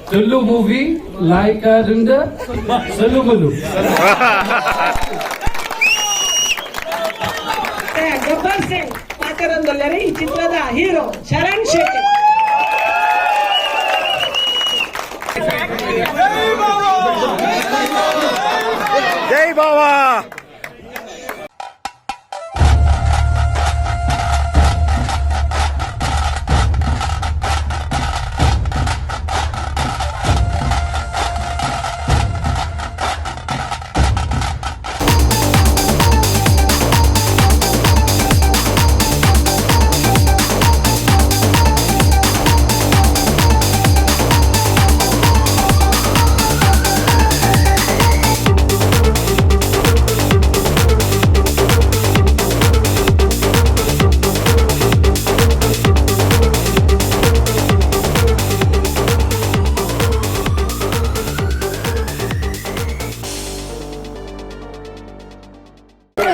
Tulu movie like ಸಲುಮುಲು. Gabbar Singh ಪಾತ್ರದೊಂದಲ್ಲರೆ ಈ ಚಿತ್ರದ ಹೀರೋ ಶರಣ್ ಶೆಟ್ಟಿ. ಜೈ ಬಾಬಾ.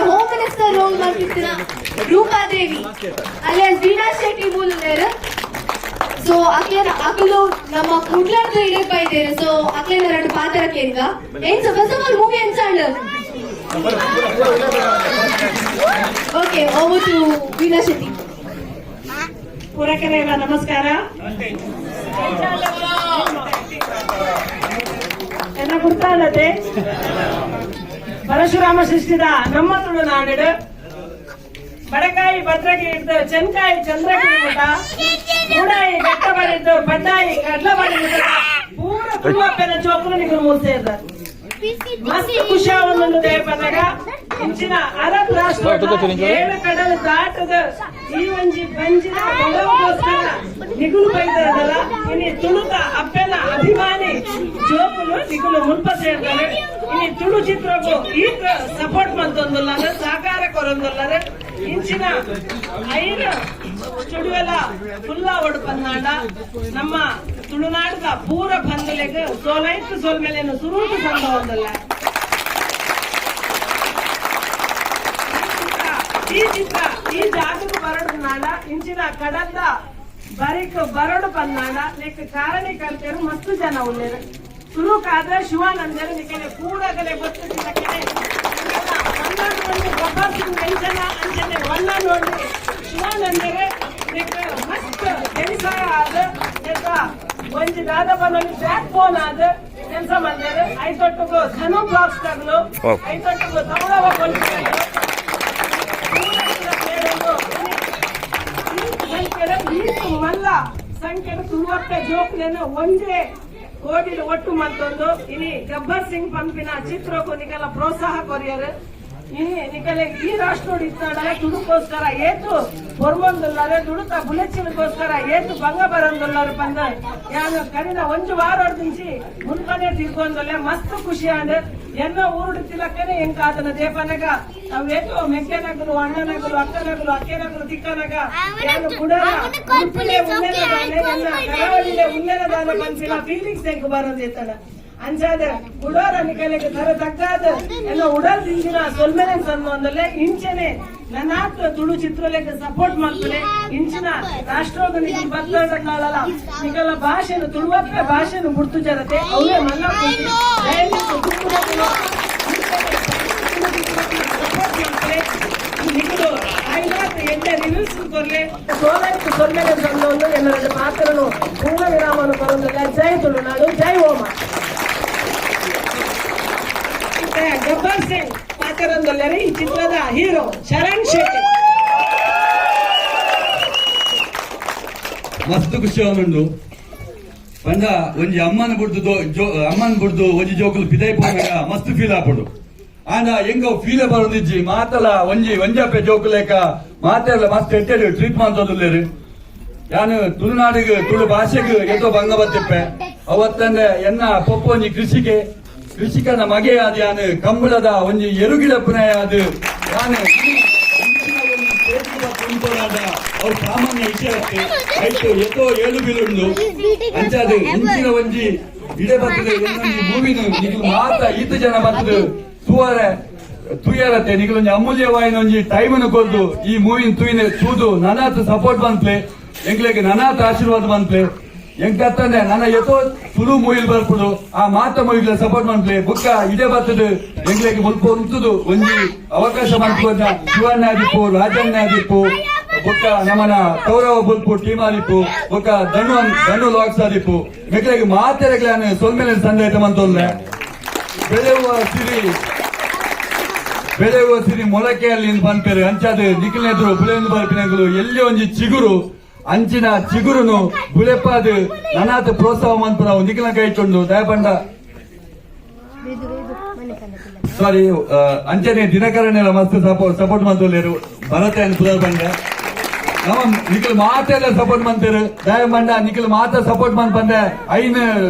ಹೋಮ್ ಮಿನಿಸ್ಟರ್ ರೋಲ್ ಮಾಡ್ತಿರ್ತೀರ ರೂಪಾದೇವಿ ಅಲಿಯಾಸ್ ವೀಣಾ ಶೆಟ್ಟಿ ಮೂಲನೇರು. ಸೊ ಅಕ್ಲೇನ ಅಕಲು ನಮ್ಮ ಕುಡ್ಲಾರ್ದು ಇಡಕ್ ಬೈದೇರು. ಸೊ ಅಕ್ಲೇನ ಎರಡು ಪಾತ್ರ ಕೇಂದ್ರ ಏನ್. ಸೊ first of all movie ಎಂಚಾಂಡ್? Okay, over to Veena Shetty. ಪೂರಕರೇವ ನಮಸ್ಕಾರ. ಎನ್ನ ಗುರ್ತಾಳತೆ ಪರಶುರಾಮ ಸೃಷ್ಟಿದ ನಮ್ಮ ತುಳುನಾಡು ಬಡಕಾಯಿ ಭದ್ರಗಿರಿದ್ದು ಚೆನ್ಕಾಯಿ ಚಂದ್ರಗಿರಿ ಮಠ, ಮೂಡಾಯಿ ಘಟ್ಟ ಬಡಿದ್ದು ಬಡ್ಡಾಯಿ ಕಡ್ಲ ಬಡಿದ್ದು ಪೂರ ತುಳುವಪ್ಪನ ಚೋಕಲು ನಿಗುರು ಮೂರ್ಸೇದ. ಮಸ್ತ್ ಖುಷಿಯಾವೊಂದು ದೇಪನಾಗ ಇಂಚಿನ ಅರಬ್ ರಾಷ್ಟ್ರ ಏಳು ಕಡಲು ದಾಟದ ಈ ಒಂಜಿ ಬಂಜಿನ ಬಡವಗೋಸ್ಕರ ನಿಗುಲು ಬೈದಲ್ಲ. ಇನಿ ತುಳುತ ಅಪ್ಪೆನ ಅಭಿಮಾನಿ ಜೋಕುಲು ನಿಗುಲು ಮುಲ್ಪ ಸೇರ್ತಾರೆ. ಇನಿ ತುಳು ಚಿತ್ರಕ್ಕೂ ಈತ ಸಪೋರ್ಟ್ ಮಂತೊಂದುಲ್ಲಾರ, ಸಹಕಾರ ಕೊರೊಂದುಲ್ಲಾರ. ಇಂಚಿನ ಐನು ಸ್ಟುಡಿಯೋಲ ಫುಲ್ಲ ಒಡು ಪನ್ನಾಂಡ ನಮ್ಮ ತುಳುನಾಡದ ಪೂರ ಬಂಧುಲೆಗ್ ಸೋಲೈತು ಸೋಲ್ಮೇಲೆ ಸುರೂಟು ಸಂದ ಒಂದಲ್ಲ. ಈ ಚಿತ್ರ ಈ ಜಾಗಕ್ಕೆ ಬರಡು ನಾಡ ಇಂಚಿನ ಕಡಲ್ದ ಬರಿಕ್ ಬರಡು ಪನ್ನಾಡ ನೆಕ್ ಕಾರಣೀಕರ್ತರು ಮಸ್ತ್ ಜನ ಉಳ್ಳೇರು. ಸುರುಕಾದ ಶಿವಾನಂದರು ನಿಕಲೆ ಕೂಡಗಲೆ ಗೊತ್ತು. ಒಂದೊಂದು ಗಬ್ಬರ್ ಸಿಂಗ್ ಅಂಚನ ಅಂಚನೆ ಒನ್ನೊಂದು ಶಿವಾನಂದರೆ ನೆಕ್ ಮಸ್ತ್ ಕೆಲಸ ಆದ ನೆಕ್ಕ ಒಂಜಿ ದಾದ ಪನ್ನೊಂದು ಬ್ಯಾಕ್ ಬೋನ್ ಆದ ಕೆಲಸ ಮಾಡ್ತಾರೆ. ಐತೊಟ್ಟುಗು ಧನು ಬ್ಲಾಕ್ಸ್ ತಗ್ಲು, ಐತೊಟ್ಟುಗು ತಮಳವ ಕೊಲ್ಪಿಗಳು. ಮಲ್ಲ ಸಂಖ್ಯೆ ತುಳುವಪ್ಪೆ ಜೋಕ್ಲೆನ ಒಂದೇ ಕೋಟಿಡ್ ಒಟ್ಟು ಮಲ್ತೊಂದು ಇನಿ ಗಬ್ಬರ್ ಸಿಂಗ್ ಪಂಪಿನ ಚಿತ್ರಕ್ಕೂ ನಿಕಲ ಪ್ರೋತ್ಸಾಹ ಕೊರಿಯರ್. ಇನಿ ನಿಕಲೆ ಈ ರಾಷ್ಟ್ರೋಡ್ ಇತ್ತಾಡ ತುಳುಕೋಸ್ಕರ ಏತು ಹೊರ್ಮೊಂದುಲ್ಲಾರೆ, ತುಳುತ ಬುಲೆಚ್ಚಿನಗೋಸ್ಕರ ಏತು ಭಂಗ ಬರಂದುಲ್ಲಾರು ಪಂದ ಯಾನು ಕರಿನ ಒಂಜು ವಾರ ದಿಂಚಿ ಮುನ್ಪನೆ ತಿಳ್ಕೊಂದೊಲ್ಲೆ. ಮಸ್ತ್ ಖುಷಿ ಆಂಡ್. ಎನ್ನ ಊರುಡು ತಿಲಕ್ಕನೆ ಎಂಕಾತನ ದೇಪನಗ ಅವೇತೋ ಮೆಗ್ಗೆನಗಲು, ಅಣ್ಣನಗಲು, ಅಕ್ಕನಗಲು, ಅಕ್ಕೆನಗಲು ತಿಕ್ಕನಗ ಯಾನು ಕುಡರ ಉಡುಪಿಲೆ ಉನ್ನೆನದಾನೆ, ಎನ್ನ ಕರಾವಳಿಲೆ ಉನ್ನೆನದಾನೆ ಪನ್ಪಿನ ಫೀಲಿಂಗ್ಸ್ ಎಂಕ್ ಬರೋದಿತ್ತಡ. ಅಂಚಾದ ಉಡೋರ ನಿಕಲೆಗ್ ತರ ತಗ್ಗಾದ ಎಲ್ಲ ಉಡಲ್ ದಿಂಜಿನ ಸೊಲ್ಮೆನೆ ಸಂದೊಂದಲೆ. ಇಂಚನೆ ನನಾತ್ ತುಳು ಚಿತ್ರಲೆಗ್ ಸಪೋರ್ಟ್ ಮಲ್ಪಲೆ. ಇಂಚಿನ ರಾಷ್ಟ್ರೋಗ ನಿಕಲ್ ಬತ್ತಡ ಕಾಳಲ ನಿಕಲ ಭಾಷೆನು ತುಳುವಪ್ಪೆ ಭಾಷೆನು ಗುರ್ತು ಜರತೆ ಅವೇ ಮಲ್ಲ ಖುಷಿ. ದಯವಿಟ್ಟು ತುಳುನಕುಲು ಸಪೋರ್ಟ್ ಮಲ್ಪಲೆ. ನಿಕುಲು ಐನಾತ್ ಎಡ್ಡೆ ರಿವ್ಯೂಸ್ ಕೊರ್ಲೆ. ಸೋಲಾಯ್ತು ಸೊಲ್ಮೆನೆ ಸಂದೊಂದು ಎನ್ನ ಎರಡು ಪಾತ್ರನು ಪೂರ್ಣ ವಿರಾಮನು ಕೊರೊಂದುಲ್ಲ. ಜೈ ತುಳುನಾಡು, ಜೈ ಓಮ. ಗಬ್ಬರ್ ಸಿಂಗ್ ಪಾತ್ರದೊಂದಲ್ಲರೆ ಈ ಚಿತ್ರದ ಹೀರೋ ಶರಣ್ ಶೆಟ್ಟಿ. ಮಸ್ತ್ ಖುಷಿ ಆವೊಂದುಂಡು. ಪಂಡ ಒಂಜಿ ಅಮ್ಮನ ಬುಡ್ದು ಅಮ್ಮನ ಬುಡ್ದು ಒಂಜಿ ಜೋಕುಲು ಪಿದೈ ಪೋನಗ ಮಸ್ತ್ ಫೀಲ್ ಆಪುಂಡು. ಆಂಡ ಎಂಗ ಫೀಲ್ ಬರೋದಿಜ್ಜಿ. ಮಾತಲ ಒಂಜಿ ಒಂಜಪ್ಪೆ ಜೋಕುಲೇಕ ಮಾತೆರ್ಲ ಮಸ್ತ್ ಎಡ್ಡೆಡ್ ಟ್ರೀಟ್ ಮಂತೊಂದುಲ್ಲೆರ್. ಯಾನು ತುಳುನಾಡಿಗೆ ತುಳು ಭಾಷೆಗ್ ಏತೋ ಭಂಗ ಬತ್ತಿಪ್ಪೆ. ಅವತ್ತಂದೆ ಎನ್ನ ಪೊಪ್ಪ ಒಂಜಿ ಕೃಷಿಕೆ, ಕೃಷಿಕನ ಮಗೆ ಆದ್ ಯಾನು ಕಂಬಳದ ಒಂಜಿ ಎರುಗಿಡಪ್ಪನೆ ಆದ್ ಯಾನು ಇಂಚಿನ ಒಂಜಿ ಸ್ಟೇಜ್ ಬತ್ತ್ ಅವ್ರು ಸಾಮಾನ್ಯ ವಿಷಯ ಆಯ್ತು. ಎತ್ತೋ ಏಳು ಬೀಳುಂಡು. ಅಂಚಾದ ಇಂಚಿನ ಒಂಜಿ ಇಡೆ ಬರ್ತದೆ ಇನ್ನೊಂಜಿ ಮೂವಿನ ನಿಗುಲು ಮಾತ ಈತ ಜನ ಬರ್ತದೆ ತೂವರೆ ತೂಯರತ್ತೆ. ನಿಗುಲೊಂಜಿ ಅಮೂಲ್ಯವಾಯಿನ ಒಂಜಿ ಟೈಮ್ ಕೊರ್ದು ಈ ಮೂವಿನ ತೂಯಿನ ತೂದು ನನಾತ್ ಸಪೋರ್ಟ್ ಬಂತ್ಲೆ, ಎಂಕ್ಲೆಗ್ ನನಾತ್ ಆಶೀರ್ವಾದ ಬಂತ್ಲೆ. ಎಂಕತ್ತಂದೆ ನನ್ನ ಎತೋ ತುಳು ಮೂವಿಲ್ ಬರ್ಪುಡು ಆ ಮಾತ ಮೂವಿಗಳ ಸಪೋರ್ಟ್ ಮಾಡ್ಲಿ. ಬುಕ್ಕ ಇದೇ ಬರ್ತದೆ. ಎಂಗ್ಲಿಗೆ ಮುಲ್ಪ ಉಂತುದು ಒಂಜಿ ಅವಕಾಶ ಮನ್ಪುನ ಶಿವಣ್ಣ ಆದಿಪ್ಪು, ರಾಜಣ್ಣ ಆದಿಪ್ಪು, ಬೊಕ್ಕ ನಮನ ಕೌರವ ಬೊಲ್ಪು ಟೀಮ್ ಆದಿಪ್ಪು, ಬೊಕ್ಕ ಧನು ಧನು ಲಾಕ್ಸ್ ಆದಿಪ್ಪು, ಮೆಕ್ಲೆಗ್ ಮಾತೆರೆಗ್ಲಾನ್ ಸೊಲ್ಮೆಲೆ ಸಂದಾಯ್ತ ಮಂತೊಲ್ಲೆ. ಬೆಳೆಯುವ ಸಿರಿ, ಬೆಳೆಯುವ ಸಿರಿ ಮೊಳಕೆಯಲ್ಲಿ ಪನ್ಪೆರು. ಅಂಚಾದ ನಿಖಿಲ್ನೆದುರು ಬುಲೆಂದು ಬರ್ಪಿನಗಳು ಎಲ್ಲಿ ಒಂಜಿ ಚಿಗುರು, ಅಂಚಿನ ಚಿಗುರುನು ಬುಲೆಪಾದ್ ನನಾತ್ ಪ್ರೋತ್ಸಾಹ ಮನ್ಪುನವು ನಿಖಿಲ್ನ ಕೈ ಇಟ್ಟುಂಡು. ದಯಪಂಡ ಸಾರಿ, ಅಂಚನೆ ದಿನಕರನೆಲ್ಲ ಮಸ್ತ್ ಸಪೋರ್ಟ್ ಸಪೋರ್ಟ್ ಮಂತೊಲ್ಲೆರು. ಭರತ ಪುದರ್ ಬಂಡ ನಮ್ಮ ನಿಖಿಲ್ ಮಾತೆಲ್ಲ ಸಪೋರ್ಟ್ ಮಂತೇರು. ದಯಮಂಡ ನಿಖಿಲ್ ಮಾತ ಸಪೋರ್ಟ್ ಮನ್ಪಂದೆ ಐನ್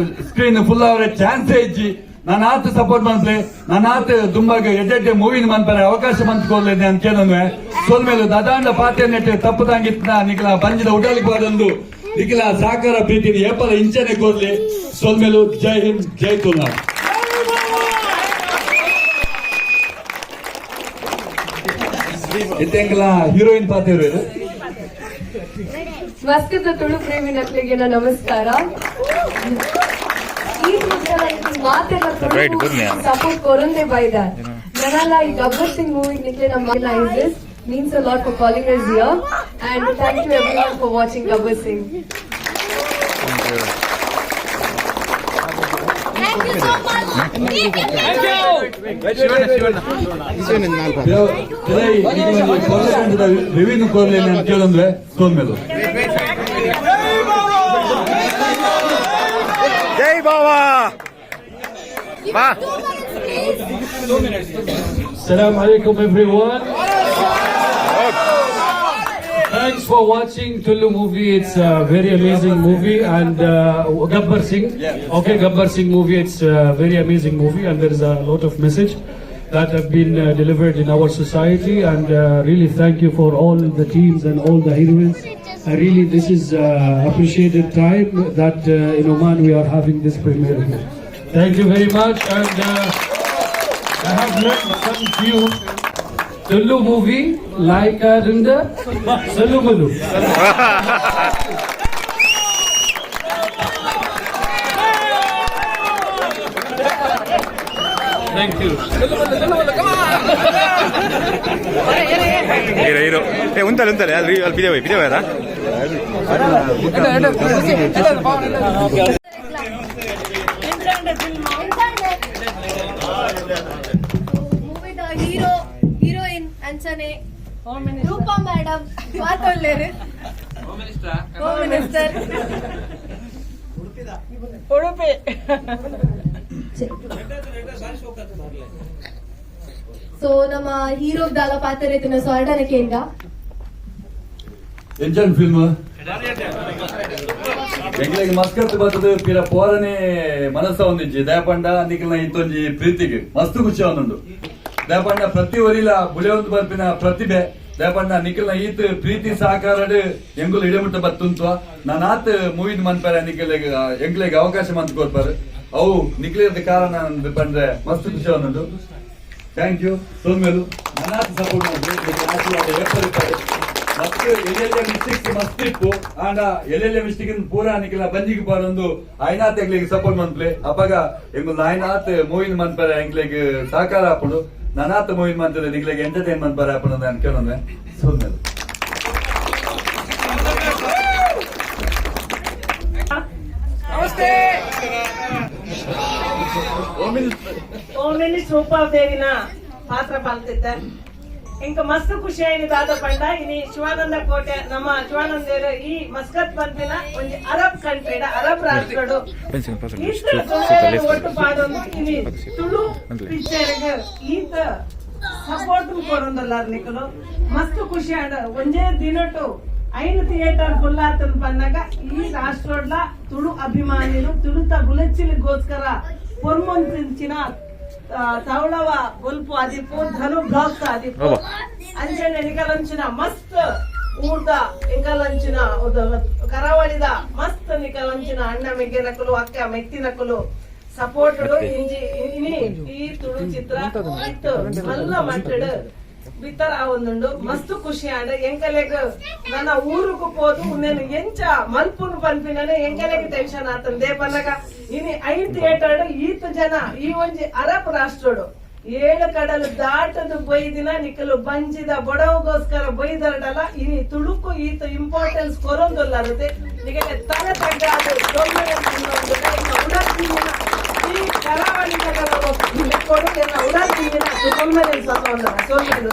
ಸ್ಕ್ರೀನ್ ಫುಲ್ ಅವರ ಚಾನ್ಸ್ ಇಜ್ಜಿ. ನಾನು ಆತ ಸಪೋರ್ಟ್ ಮನ್ಪಲೆ, ನಾನು ಆತ ದುಂಬಾಗ ಎಡ್ಡೆಡ್ಡೆ ಮೂವಿನ ಮನ್ಪರೆ ಅವಕಾಶ ಮಂತ್ಕೊಲ್ಲೆ ಅಂತ ಕೇಳನ್ವೆ. ಸೊಲ್ಮೇಲೆ ದಾದಾಂಡ ಪಾತೆ ನೆಟ್ಟು ತಪ್ಪುದಂಗಿತ್ನ ನಿಖಿಲ ಬಂಜಿದ ಉಡಲಿಗೆ ಬಾರೊಂದು ನಿಖಿಲ ಸಾಕಾರ ಪ್ರೀತಿನ ಏಪಲ ಇಂಚನೆ ಕೊರ್ಲಿ. ಸೊಲ್ಮೇಲು. ಜೈ ಹಿಂದ್, ಜೈ ತುಳುನಾಡ್. ಇತ್ತೆಂಕಲ ಹೀರೋಯಿನ್ ಪಾತೆರು. ಮಸ್ಕತ್ತ ತುಳು ಪ್ರೇಮಿನಕ್ಲಿಗೆ ನಮಸ್ಕಾರ. ಈ ಮಾತೆಲ್ಲ ಸಪೋರ್ಟ್ ಕೊರಂದೆ ಬೈದ ನನಲ್ಲ ಈ ಗಬ್ಬರ್ ಸಿಂಗ್ ಮೂವಿ ನಿಕ್ಲೆ ನಮ್ಮ this means a lot for calling us here, and thank you everyone for watching Gabbar Singh. Thank you so much. ರಿವಿನ ಕೋರ್ಲೆ ಅಂತ ಕೇಳಂದ್ರೆ ಸೋಲ್ಮೇಲು. ಜೈ ಬಾಬಾ ಬಾ. السلام عليكم everyone. Thanks for watching Tulu movie. It's a very amazing movie and Gabbar Singh. Okay, Gabbar Singh movie. It's a very amazing movie and there is a lot of message that have been delivered in our society, and really thank you for all the teams and all the heroines. Really, this is appreciated time that in Oman we are having this premiere here. Thank you very much, and I have learned some few Tulu movie like Rinda Salumulu. Thank you. Hero hero ಏ ಉಂತಲೆ ಉಂತಲೆ ಅಲ್ಲಿ ಅಲ್ಲಿ ಬಿದೇವೆ ಬಿದೇವಾರ. ಮೂವಿದ hero heroine ಅಂಚನೆ ರೂಪಾ madam ಮಾತಾಡ್ಲೇರು, home minister. Udupi. ಸೊ ನಮ್ಮ hero ದಾಲ ಪಾತ್ರ ಸೊ ಅರ್ಡನ ಕೇಂದ್ರ. ಎಂಜನ್ ಫಿಲ್ಮ್ ಎಂಗ್ಲಿಗೆ ಮಸ್ಕತ್ ಬರ್ತದೆ ಪಿರ ಪೋರನೆ ಮನಸ್ಸ ಒಂದಿಜ್ಜಿ. ದಯಪಂಡ ನಿಖಿಲ್ನ ಇತ್ತೊಂಜಿ ಪ್ರೀತಿಗೆ ಮಸ್ತ್ ಖುಷಿ ಒಂದುಂಡು. ದಯಪಂಡ ಪ್ರತಿ ಒರಿಲ ಬುಳೆಯೊಂದು ಬರ್ಪಿನ ಪ್ರತಿಭೆ. ದಯಪಂಡ ನಿಖಿಲ್ನ ಈತ್ ಪ್ರೀತಿ ಸಹಕಾರಡ್ ಎಂಗುಲು ಇಡೆಮುಟ್ಟ ಬತ್ತುಂತ್ವ. ನಾನಾತ್ ಮೂವಿನ ಮನ್ಪರೆ ನಿಖಿಲ್ಗೆ ಎಂಗ್ಲಿಗೆ ಅವಕಾಶ ಮಂತ್ ಕೊರ್ಪಾರು. ಅವು ನಿಖಿಲದ ಕಾರಣ ಪಂಡ್ರೆ ಮಸ್ತ್ ಖುಷಿ ಒಂದುಂಡು. Thank you. ಸೋಮೇಲು ನನ್ನಾತ್ ಸಪೋರ್ಟ್ ಮಾಡ್ರಿ. ಆಶೀರ್ವಾದ ಏಪರಿಪಾಡು ಮಸ್ತ್ ಎಲ್ಲೆಲ್ಲ ಮಿಸ್ಟೇಕ್ಸ್ ಮಸ್ತ್ ಇಪ್ಪು. ಆಂಡ ಎಲ್ಲೆಲ್ಲ ಮಿಸ್ಟೇಕ್ ಪೂರಾ ನಿಖಿಲ ಬಂಜಿಗೆ ಪಾಡೊಂದು ಐನಾತ್ ಎಂಗ್ಲಿಗೆ ಸಪೋರ್ಟ್ ಮನ್ಪ್ಲೆ. ಅಪಗ ಎಂಗುಲ್ ನಾಯ್ನಾತ್ ಮೂವಿನ ಮನ್ಪರೆ ಎಂಗ್ಲಿಗೆ ಸಹಕಾರ ಆಪುಂಡು. ನನಾತ್ ಮೂವಿನ ಮಂತದೆ ನಿಗ್ಲಿಗೆ ಎಂಟರ್ಟೈನ್ ಮನ್ಪರೆ ಆಪುಂಡು ನಾನು ಕೇಳೊಂದೆ. ಸೋಮೇಲು. ಹೋಮ್ ಮಿನಿಸ್ಟರ್ ರೂಪಾದೇವಿನ ಪಾತ್ರ ಪಾಲ್ತಿದ್ದೆ. ಇಂಕ ಮಸ್ತ್ ಖುಷಿ ಆಯ್ತು. ದಾದ ಪಂಡ ಇನಿ ಶಿವಾನಂದ ಕೋಟೆ ನಮ್ಮ ಶಿವಾನಂದೇರು ಈ ಮಸ್ಕತ್ ಬಂದಿನ ಒಂಜಿ ಅರಬ್ ಕಂಟ್ರಿ, ಅರಬ್ ರಾಷ್ಟ್ರಡು ಈತ ತುಳುವೆರೆನ್ ಒಟ್ಟು ಪಾಡೊಂದು ಇನಿ ತುಳು ಪಿಕ್ಚರ್ ಈತ ಸಪೋರ್ಟ್ ಕೊರೊಂದುಲ್ಲಾರ್ ನಿಕುಲು. ಮಸ್ತ್ ಖುಷಿ ಆಂಡ್. ಒಂಜೇ ದಿನಟು ಐನ್ ಥಿಯೇಟರ್ ಫುಲ್ ಆತನ್ ಪನ್ನಗ ಈ ರಾಷ್ಟ್ರೋಡ್ಲ ತುಳು ಅಭಿಮಾನಿಲು ತುಳುತ ಬುಲೆಚ್ಚಿಲಿಗೋಸ್ಕರ ಪೊರ್ಮೊಂತಿಂಚಿನ ತವಳವ ಬೊಲ್ಪು ಆದಿಪ್ಪು, ಧನು ಬ್ಲಾಕ್ಸ್ ಆದಿಪ್ಪು, ಅಂಚನೆ ನಿಕಲಂಚಿನ ಮಸ್ತ್ ಊರ್ದ ಇಂಕಲಂಚಿನ ಕರಾವಳಿದ ಮಸ್ತ್ ನಿಕಲಂಚಿನ ಅಣ್ಣ ಮೆಗ್ಗೆನಕುಲು ಅಕ್ಕ ಮೆತ್ತಿನಕುಲು ಸಪೋರ್ಟ್ ಇಂಜಿ ಇನಿ ಈ ತುಳು ಚಿತ್ರ ಇತ್ತು ಮಲ್ಲ ಮಟ್ಟಡ್. ಬಿತ್ತರ ಆವೊಂದುಂಡು. ಮಸ್ತ್ ಖುಷಿ ಆಂಡ್ ಎಂಕಲೆಗ್. ನನ್ನ ಊರುಗು ಪೋದು ಉಂದೆನ್ ಎಂಚ ಮಲ್ಪುನು ಪನ್ಪಿನನೆ ಎಂಕಲೆಗ್ ಟೆನ್ಷನ್ ಆತಂದೆ ಪನ್ನಗ, ಇನಿ ಐನ್ ಥಿಯೇಟರ್ ಈತ್ ಜನ, ಈ ಒಂಜಿ ಅರಬ್ ರಾಷ್ಟ್ರಡು ಏಳು ಕಡಲು ದಾಟದು ಬೈದಿನ ನಿಕಲು ಬಂಜಿದ ಬಡವಗೋಸ್ಕರ ಬೈದರಡಲ, ಇನಿ ತುಳುಕು ಈತ ಇಂಪಾರ್ಟೆನ್ಸ್ ಕೊರೊಂದುಲ್ಲರುತ್ತೆ. ನಿಗಲೆ ತಲೆ ತಗ್ಗಾದು ತೊಂದರೆ ಉಡಲ್. ಈ ಕರಾವಳಿ ಕೊಡು ಉಡಲ್. ಸೊಲ್ಮೆಲು.